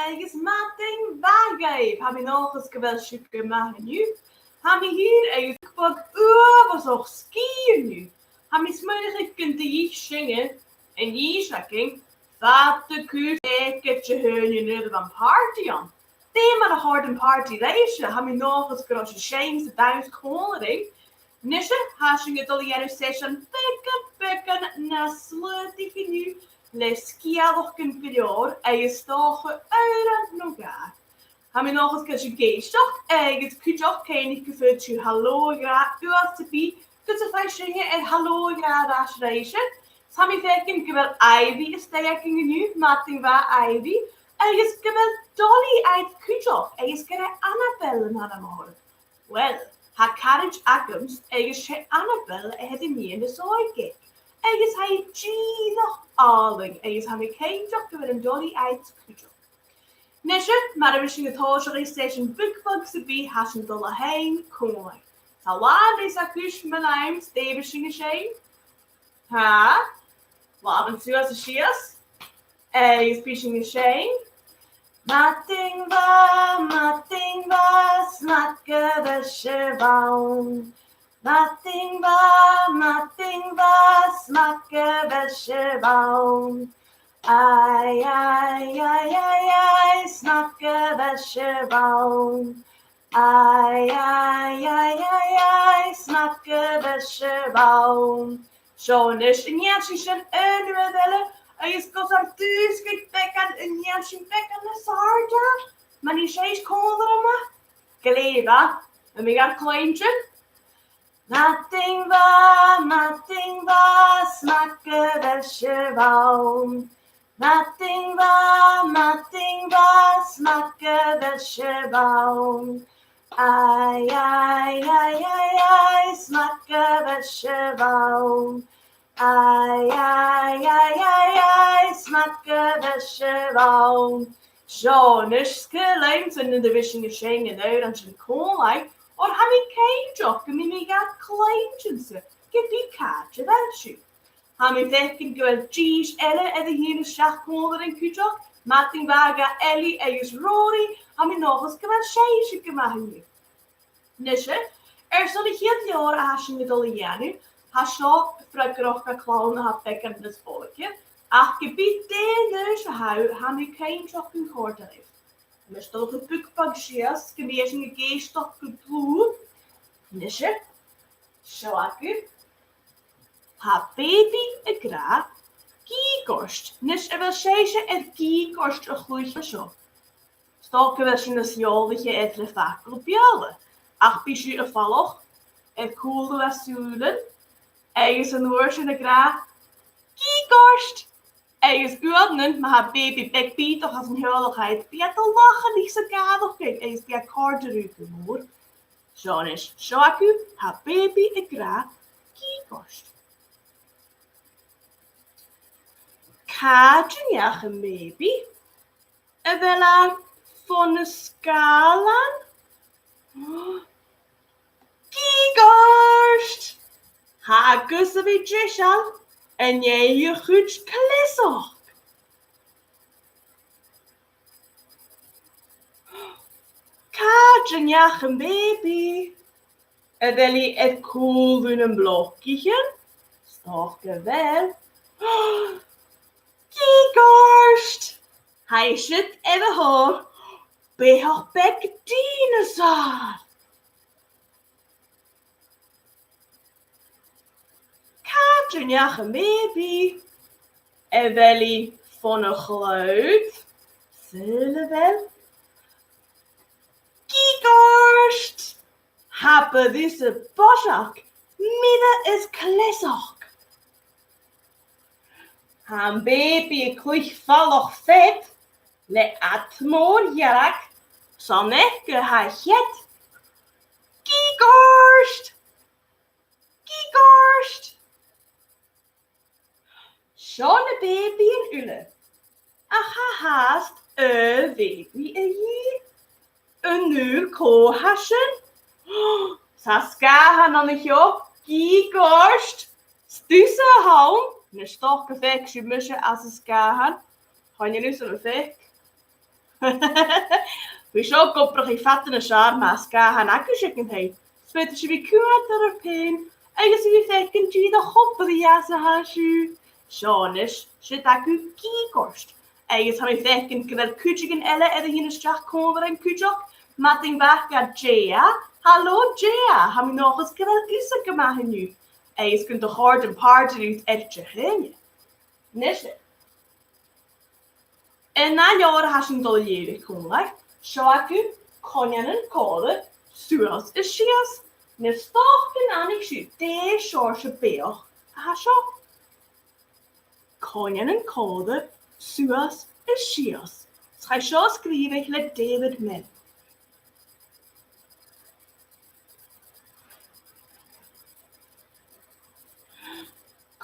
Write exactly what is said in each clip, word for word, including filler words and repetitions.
Agus madainn mhath dhuibh, tha mi an dòchas gu bheil sibh gu math an-diugh. Tha mi fhìn agus Bookbug uabhasach sgìth an-diugh. Tha mi a' smaoineachadh gun do dh'ith sinne an dithis againn fada cus aige Dihaoine nuair a bha am pàrtaidh ann. Dè mar a chòrd am pàrtaidh ribhse? Tha mi an dòchas gun robh sibh seinn 's a' dannsa còmhla rinn. Nise, tha sinn a' dol a dhèanamh seisean beagan, beagan nas slaodaiche an-diugh le sgeulachdan gu leòr agus 's dòcha òran no dhà. Tha mi an dòchas gu bheil sibh ag èisteachd agus cuideachd cuimhnich gum faod sibh halò a ràdh uair sam bith gus am faigh sinne air halò a ràdh air ais ribhse. Tha mi a' faicinn gu bheil Ivy a-staigh againn an-diugh, madainn mhath Ivy, agus gu bheil Dolly aig cuideachd agus gur e Annabelle an t-ainm oirre. Uill, tha caraid agamsa agus 's e Annabelle a th' air an nighean as òige, agus tha i dìreach àlainn agus tha mi cinnteach gu bheil an Dolly aig cuideachd. Nise, mar a bhios sinn a' tòiseachadh seisean Bookbug sam bith, tha sinn a' dol a sheinn còmhla. Tha làmh-leis agaibh mun àm 's dè bhios sinn a' seinn. Tha làmhan suas is sìos. Agus bidh sinn a' seinn. Madainn mhath, madainn mhath, 's math gu bheil sibh ann. Madainn mhath, madainn mhath, 's math gu bheil sibh ann. Ai, ai, ai, ai, ai, 's math gu bheil sibh ann. Ai, ai, ai, ai, ai, 's math gu bheil sibh ann. Seo a-nis, an dèan sinn sin aon uair eile, agus gus ar dùsgadh beagan, an dèan sinn beagan nas àirde, ma nì sibh còmhla rium e? Glè mhath, a bheil sibh gar cluinntinn? Madainn mhath, madainn mhath, 's math gu bheil sibh ann. Madainn mhath, madainn mhath, 's math gu bheil sibh ann. Ai, ai, ai, ai, ai, 's math gu bheil sibh ann. Ai, ai, ai, ai, ai, 's math gu bheil sibh ann. Seo a-nis, 's caomh leamsa nuair a bhios sinn a' seinn an òran sin còmhla, oir tha mi cinnteach gum bi mi gar cluinntinn-sa, ge bith càit a bheil sibh. Tha mi a' faicinn gu bheil dithis eile air an tighinn a-steach còmhla rinn cuideachd, madainn mhath Ellie agus Rory, tha mi an dòchas gu bheil sibhse gu math an-diugh. Nise, airson a' chiad leabhar a tha sinn a' dol a dhèanamh, tha seo freagarrach do chlann a tha beagan nas òige, ach ge bith dè an aois a tha thu, tha mi cinnteach gun còrd e ribh. Tha mise a' dol a chur Bookbug sìos, gum bi esan ag èisteachd gu dlùth. Nise, seo agaibh. Tha baby ag ràdh gìogaist. Nis, a bheil sibhse air gìogaist a chluich an seo? 'S dòcha gu bheil sibh nas eòlaiche air le facal Beurla, ach bidh sibh a' falach air cùlaibh ur sùilean, agus an uair sin ag ràdh, gìogaist! Agus uaireannan, ma tha baby beag bìodach anns an teaghlach agad, bidh iad a' lachann ris a' ghàireachdainn agus bidh e a' còrdadh riutha gu mòr. Seo a-nis, seo agaibh, tha baby ag ràdh gìogaist. Càit an deach am baby? A bheil e fon an sgàilean? Gìogaist! Tha e gus a bhith deiseil, an e a' chuid cleasachd? Càit an deach am baby? A bheil i air cùlaibh nam blocaichean? 'S dòcha gu bheil. Gìogaist! Tha i siud air a thòir, beathach beag dìneasar! Càit an deach am baby? A bheil i fon a' chlobhd? Saoil a bheil? Gìogaist! Tapadh leibhse, boireag, mire is cleasachd. Tha am baby a' cluich falach-fead le ad mòr dhearg, 's ann aige a tha a chead. Gìogaist! Gìogaist! Seo na babythan uile. Ach tha fhathast aon bhaby a dhìth. An urrainn dhut a chluinntinn? 'S e sgàthan a th' ann an seo, gìogaist! 'S tusa a th' ann, nis 's dòcha gum faic sibh mise anns an sgàthan. Chan eil fhios agam am faic. Bidh seo ag obrachadh fada nas fheàrr mas e gu bheil agaibh seo an taigh. 'S fheudar sibh a bhith a' coimhead oirbh fhèin agus a bhith a' faicinn dè cho brèagha 's a tha sibh. Seo a-nis, siud agaibh Gìogart. Agus tha mi a' faicinn gu bheil cuideigin eile air a thighinn a-steach còmhla rinn cuideachd. Madainn mhath gu Jaya. Halò, Jaya. Tha mi an dòchas gu bheil thusa gu math an-diugh. Agus gun do chòrd am pàrtaidh riut air Dihaoine. Nise. An ath leabhar a tha sinn a' dol a leughadh còmhla, seo agaibh Coineanan Còire, Suas is Sìos. Nise, 's dòcha gun aithnich sibh dè seòrsa beathach a tha seo. Coineanan Còire, Suas is Sìos. 'S chaidh seo a sgrìobhadh le David Milne.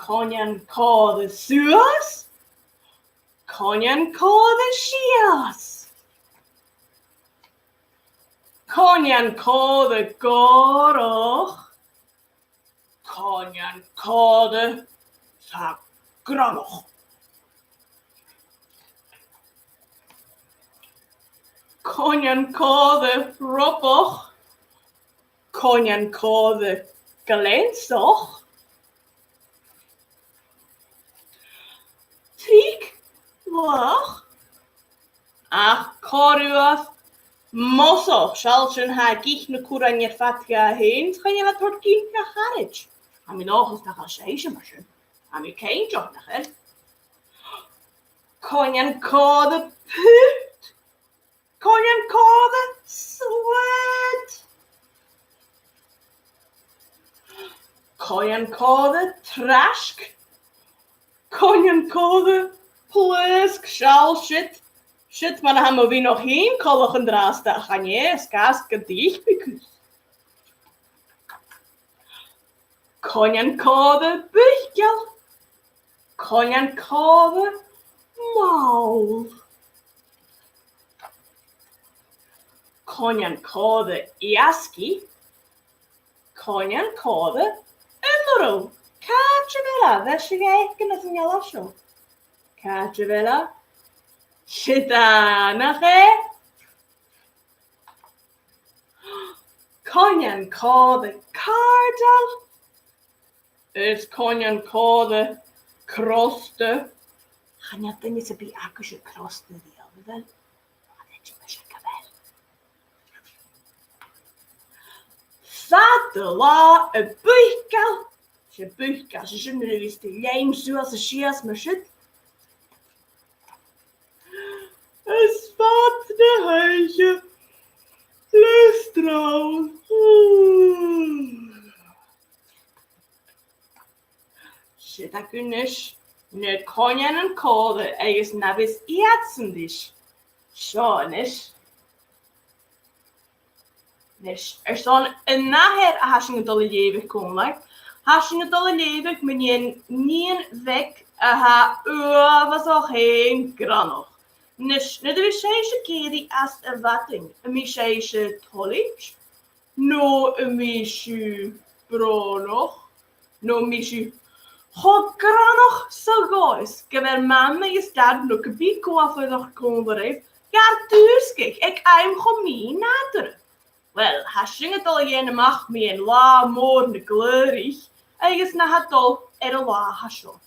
Coineanan Còire suas, Coineanan Còire sìos. Coineanan Còire gòrach, Coineanan Còire sàr-ghrannach. Coineanan Còire robach, Coineanan Còire gleansach. Tric laghach, ach corra uair mosach. Seall sin, tha gach na curranan air fad dha fhèin, chan eil e a' toirt gin dha charaid. Tha mi an dòchas nach eil sibhse mar sin. Tha mi cinnteach nach eil. Coineanan Còire put. Coineanan Còire suaid. Coineanan Còire traisg. Coineanan Còire plaosg. Seall siud. Siud mar a tha mo mhionach fhèin coltach an-dràsta, chan e a-staigh gun do dh'ith mi cus. Coineanan Còire buidheach. Coineanan Còire mall. Coineanan Còire easgaidh. Coineanan Còire ionarrail. Càit a bheil e? Bheir sibh fhaicinn às an dealbh seo. Càit a bheil e? Siud e, nach e? Coineanan Còire càirdeil. Is Coineanan Còire crosta. Chan eil duine sam bith agaibhse crosta a-riamh, a bheil? Chan eil mise gu bheil. Fad an latha a' buidheach. 'S e buidheach, 's e sin nuair a bhios tu a' leum suas is sìos mar siud. Is fad na h-oidhche le srann. Siud agaibh a-nis na Coineanan Còire agus na bhios iadsan ris. Seo a-nis. Nis, airson an ath fhear a tha sinn a' dol a leughadh còmhla, tha sinn a' dol a leughadh mu dheidhinn nighean bheag a tha uabhasach fhèin ghrannach. Nis, nuair a bhios sibhse ag èirigh às a' mhadainn, am bi sibhse toilichte, no am bi sibh brònach, no am bi sibh cho grannach 's a ghabhas gu bheil Mam agus Dad no ge bith cò a tha a' fuireach còmhla ribh gar dùsgadh aig àm cho mì-nàdarra? Uill, tha sinn a' dol a dh'fhaighinn a-mach mu dheidhinn latha mòr na glèidhidh agus na tha dol air an latha seo.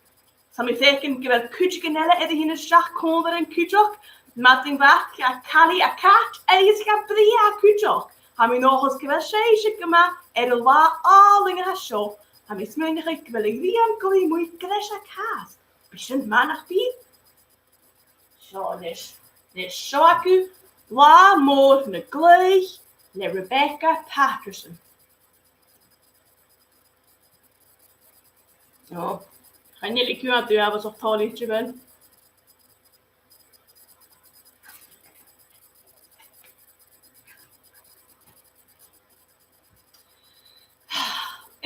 Tha mi a' faicinn gu bheil cuideigin eile air a thighinn a-steach còmhla rinn cuideachd. Madainn mhath, a Chailidh, a Cait agus a Bhrìghde cuideachd. Tha mi an dòchas gu bheil sibhse gu math air an latha àlainn a tha seo. Tha mi a' smaoineachadh gu bheil a' ghrian gu math math greis a' chas. Bidh sin math, nach bi? Seo a-nis. Nis, seo agaibh Latha Mòr na Glèidhidh le Rebecca Patterson. No, chan eil e a' coimhead uabhasach toilichte, a bheil?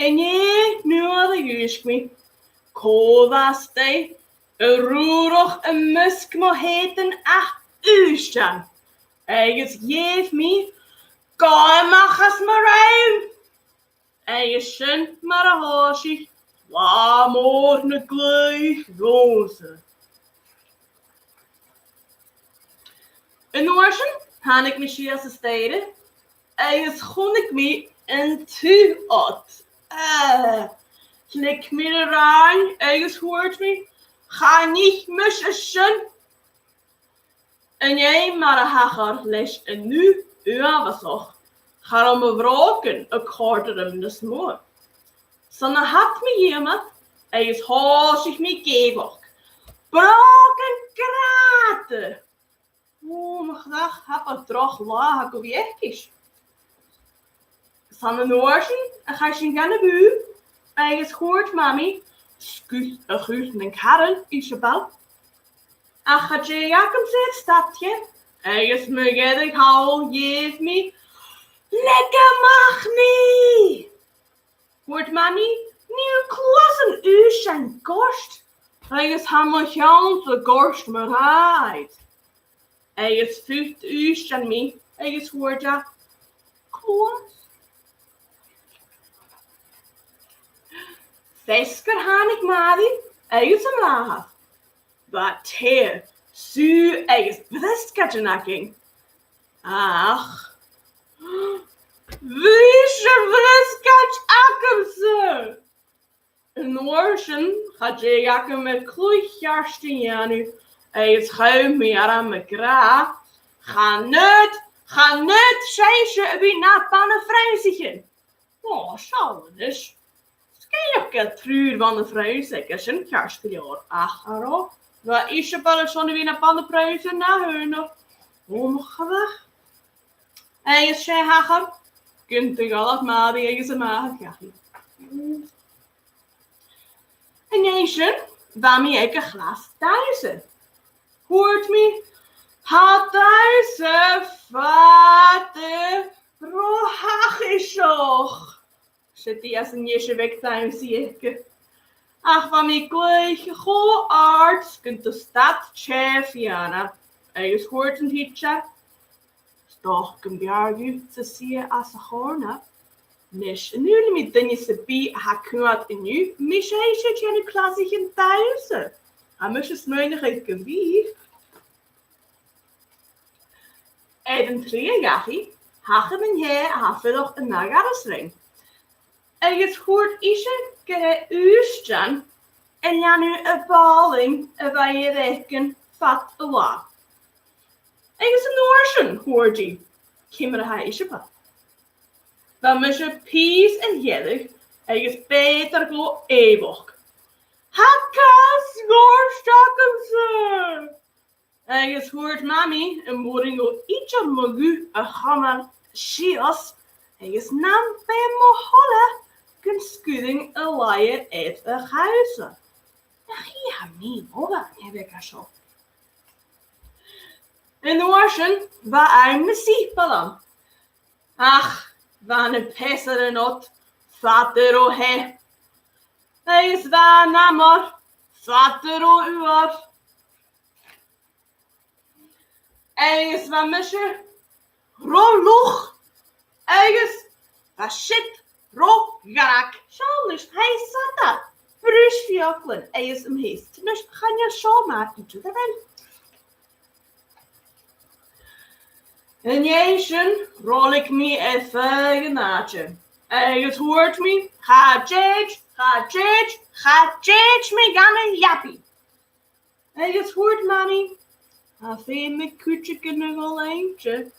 An-dè nuair a dhùisg mi, cò às dèidh a' rùrach am measg mo sheudan ach ùisdean, agus dh'èigh mi, "Gabh a-mach às mo rùm!" Agus sin mar a thòisich Latha Mòr na Glèidhidh dhòmhsa. An uair sin, thàinig mi sìos an staidhre, agus chunnaic mi an taigh ud. Ah, leig mi air an ràmh agus thuirt mi, "Chan ith mise sin." An dèidh mar a thachair leis an aoigh uabhasach, cha robh mo bhrògan a' còrdadh rium nas motha. 'S ann a thàinig mi dhìom agus thòisich mi ag èigheach. Brògan grànda! Ò, mo chreach, tha e droch latha gu bhith aice. 'S ann an uair sin a chaidh sinn dhan a' bhùth agus thuirt Mamaidh, "Sguir a chur nan caran, Iseabail." Ach cha dèan agam-sa stad dheth, agus mu dheireadh thall dh'èigh mi, "Leig a-mach mi!" Thuirt Mamaidh, "Nì cluasan ùisdean goirt, agus tha mo cheann-sa goirt mar-thà." Agus phut ùisdean mi, agus thuirt e, "Cluas." Feasgar thàinig Màiri agus a màthair. Bha tì, sùgh agus briosgaidean againn. Ach bha ise briosgaid agamsa! An uair sin, cha dèan agam ach cluich ceart a dhèanamh, agus chùm mi orm ag ràdh, "Chan fhaod, chan fhaod sibhse a bhith na bana-phrionnsa." Ò, seall a-nis. 'S cinnteach gu bheil triùir bhana-phrionnsa aige sin, ceart gu leòr, ach an robh, bha Iseabail airson a bhith na bana-phrionnsa na h-aonar. Ò, mo chreach. Agus 's e a thachair, gun do dh'fhalbh Màiri agus a màthair dhachaigh. An dèidh sin, bha mi aig a' chlas dannsa. Thuirt mi, "Tha an dannsa fada ro thachaiseach." 'S e dìreach an dèidh sin a bha an dannsa aige. Ach bha mi glaoch cho àrd 's gun do stad tè fìona, agus thuirt an tidsear, "'S dòcha gum b' fheàrr dhutsa suidhe anns a' chòrnair." A-nis, an urrainn dhomh duine sam bith a tha cumanta an-diugh, mise a' dèanamh clasaichean dannsa? Tha mise a' smaoineachadh gum bi. Air an t-slighe dhachaigh, thachair an tè a tha a' fuireach an ath gharaids rinn. Agus thuirt ise gur e ùisdean a leanabh a' bhàillinn a bha i air fhaicinn fad an latha. Agus an uair sin, thuirt i, "Ciamar a tha Iseabail?" Bha mise pìos a dh'èirigh agus b' fheudar dhomh èigheach, "Tha cas goirt agamsa!" Agus thuirt Mamaidh am b' urrainn dhomh idir mo ghuth a chumail sìos, agus nam b' e mo thoil gun sguirinn a laighe air a' chas. Nach i a tha mì-mhodhail an t-earrach seo. An uair sin, bha àm na suipeir ann. Ach bha na peasairean ud fada ro theth, agus bha an amar fada ro fhuar. Agus bha mise ro fhliuch, agus bha siud ro ghrànda. Seall a-nis, tha i a' sàbhailt bruis fiaclan agus am pìos. A-nis, chan eil seo math idir, a bheil? An dèidh sin, roilig mi air feadh an àite, agus thuirt mi, "Cha tèid, cha tèid, cha tèid mi dhan a' leabaidh." Agus thuirt Mamaidh, "Tha feum aig cuideigin a dhol innte."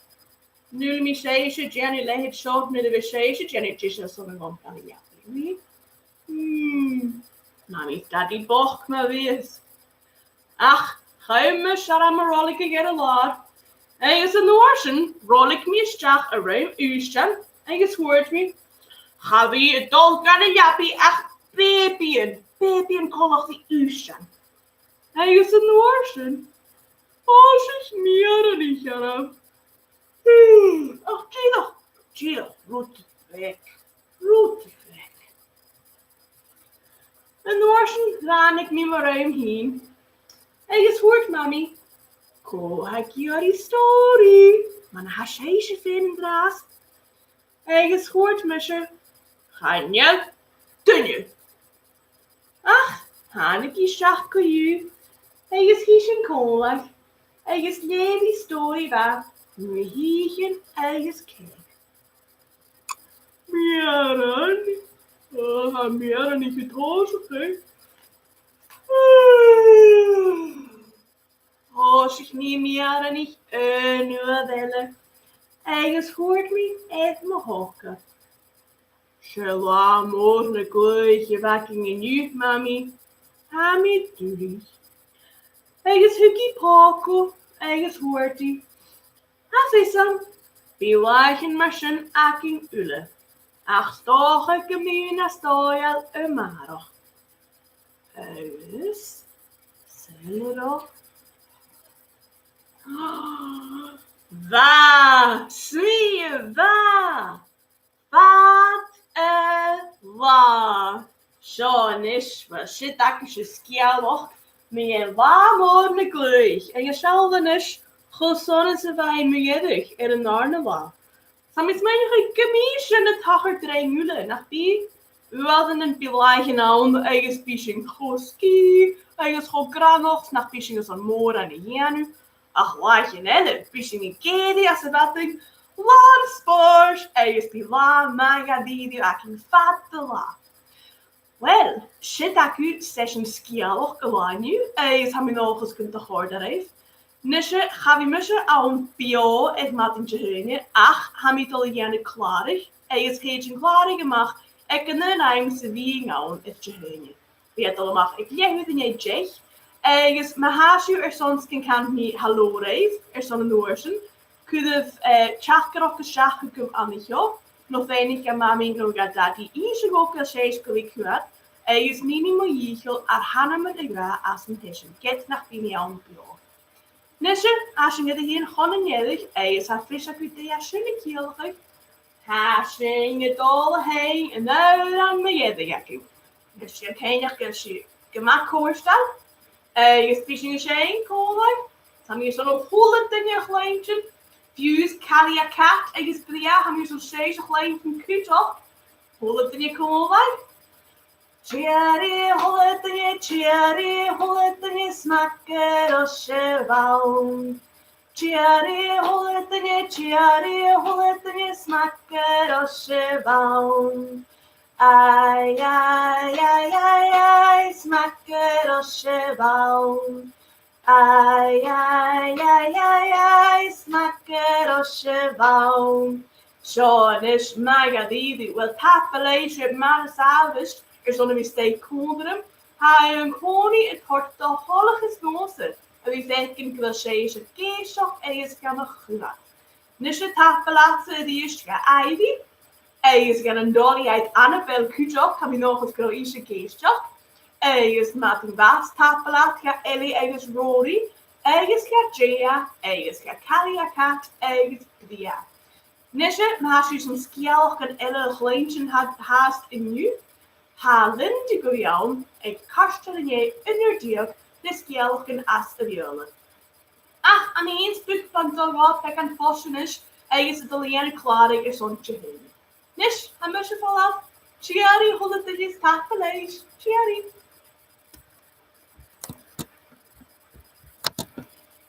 An urrainn dhomh sibhse a dhèanamh a leithid seo nuair a bhios sibhse a' dèanamh deiseil airson a dhol dhan a' leabaidh? Hmm. Mamaidh is Dadaidh bochd ma-thà. Ach chùm mise orm a' roiligeadh air an làr, agus an uair sin roilig mi a-steach a rùm ùisdean agus thuirt mi, "Cha bhi a' dol dhan a' leabaidh ach bèibidhean, bèibidhean coltach ri ùisdean." Agus an uair sin, thòisich mi air an ithe orm. Hmm, ach dìreach, dìreach rud bheag, rud bheag. An uair sin ràinig mi mo rùm fhìn, agus thuirt Mamaidh, "Cò tha ag iarraidh stòiridh, mar a tha sibhse fhèin an-dràsta?" Agus thuirt mise, "Chan eil duine." Ach thàinig i a-steach co-dhiù, agus chì sinn còmhla. Agus leugh i stòiridh mhath mu dhìthean agus cèic. Mèaran, o, tha mèaran a' tòiseachadh. Thòisich mi a' mèaranaich aon uair eile, agus thuirt mi air mo thòca: "'S e latha mòr na glaodh a bh' againn an-diugh, Mamaidh, tha mi duilich." Agus thug i pòg dhomh agus thuirt i: "Tha fios agam, bidh làithean mar sin againn uile, ach 's dòcha gum bi thu nas dòigheil a-màireach." Agus, saoil an robh? Bha! Smaoinich, bha! Fad an latha. Seo a-nis, uill, siud agaibh sgeulachd mu dheidhinn latha mòr na glaodh, agus seall a-nis cho sona 's a bha i mu dheireadh air an dàrna latha. Tha mi a' smaoineachadh gum bi sin a' tachairt rinn uile, nach bi? Uaireannan bidh làithean ann agus bidh sinn cho sgìth agus cho greannach 's nach bi sinn airson mòran a dhèanamh. Ach làithean eile, bidh sinn ag èirigh anns a' mhadainn, làn spòrs, agus bidh latha math dha-rìribh againn fad an latha. Uill, siud agaibh seisean sgeulachd an latha an-diugh, agus tha mi an dòchas gun do chòrd e ribh. Nise, cha bhi mise ann beò air madainn Dihaoine, ach tha mi a' dol a dhèanamh clàradh, agus thèid an clàradh a-mach aig an aon àm 's a bhitheas ann air Dihaoine. Bidh e a' dol a-mach aig leth-uair an dèidh deich, agus ma tha sibh airson 's gun can mi halò ribh airson an uair sin, cuiribh, eh, teachdaireachd a-steach thugam an seo, no faighnich dha Mamaidh no dha Dadaidh innse dhomh gu bheil sibhse gu bhith ceart, agus nì mi mo dhìcheall ur h-ainmean a ràdh anns an t-seisean, ged nach bi mi ann beò. Nise, tha sinn air a thighinn chun an deiridh, agus tha fios agaibh dè tha sin a' ciallachadh. Tha sinn a' dol a sheinn an òran mu dheireadh agaibh. Agus 's e an ceann-uidheam gu bheil sibh gu math cofhurtail, agus bidh sinn a' seinn còmhla. Tha mi airson a h-uile duine a chluinntinn, fiù 's Caraidh a' Chat agus Brian, tha mi airson sibhse a chluinntinn cuideachd. A h-uile duine còmhla. Tìoraidh, a h-uile duine, tìoraidh, a h-uile duine, 's math gun robh sibh ann. Tìoraidh, a h-uile duine, tìoraidh, a h-uile duine, 's math gun robh sibh ann. Ai, ai, ai, ai, ai, 's math gun robh sibh ann. Ai, ai, ai, ai, ai, 's math gun robh sibh ann. Seo a-nis, math dha-rìribh. Uill, tapadh leibhse, mar as àbhaist, airson a bhith a-staigh còmhla rium. Tha e an-còmhnaidh a' toirt do thoileachas dhòmhsa a bhith a' faicinn gu bheil sibhse ag èisteachd agus gan a' coimhead. Nise, tapadh leatsa a-rithist, a Ivy, agus dhan an Dolly Eyed Annabelle cuideachd, tha mi an dòchas gun robh ise ag èisteachd, agus madainn mhath 's tapadh leat, a Ellie agus Rory, agus a Jaya, agus a Caraidh a' Chat agus Brian. Nise, ma tha sibh airson sgeulachdan eile a chluinntinn fhathast an-diugh, tha Linda gu bhith ann aig cairteal an dèidh aon uair deug le sgeulachdan anns a' Bheurla. Ach, a-nis, bidh mi a' dol a dh'obair aig an fhear seo a-nis agus a' dol a dhèanamh clàradh airson Dihaoine. Nis, tha mise a' falbh. Tìoraidh, a h-uile duine, is tapadh leibh. Tìoraidh.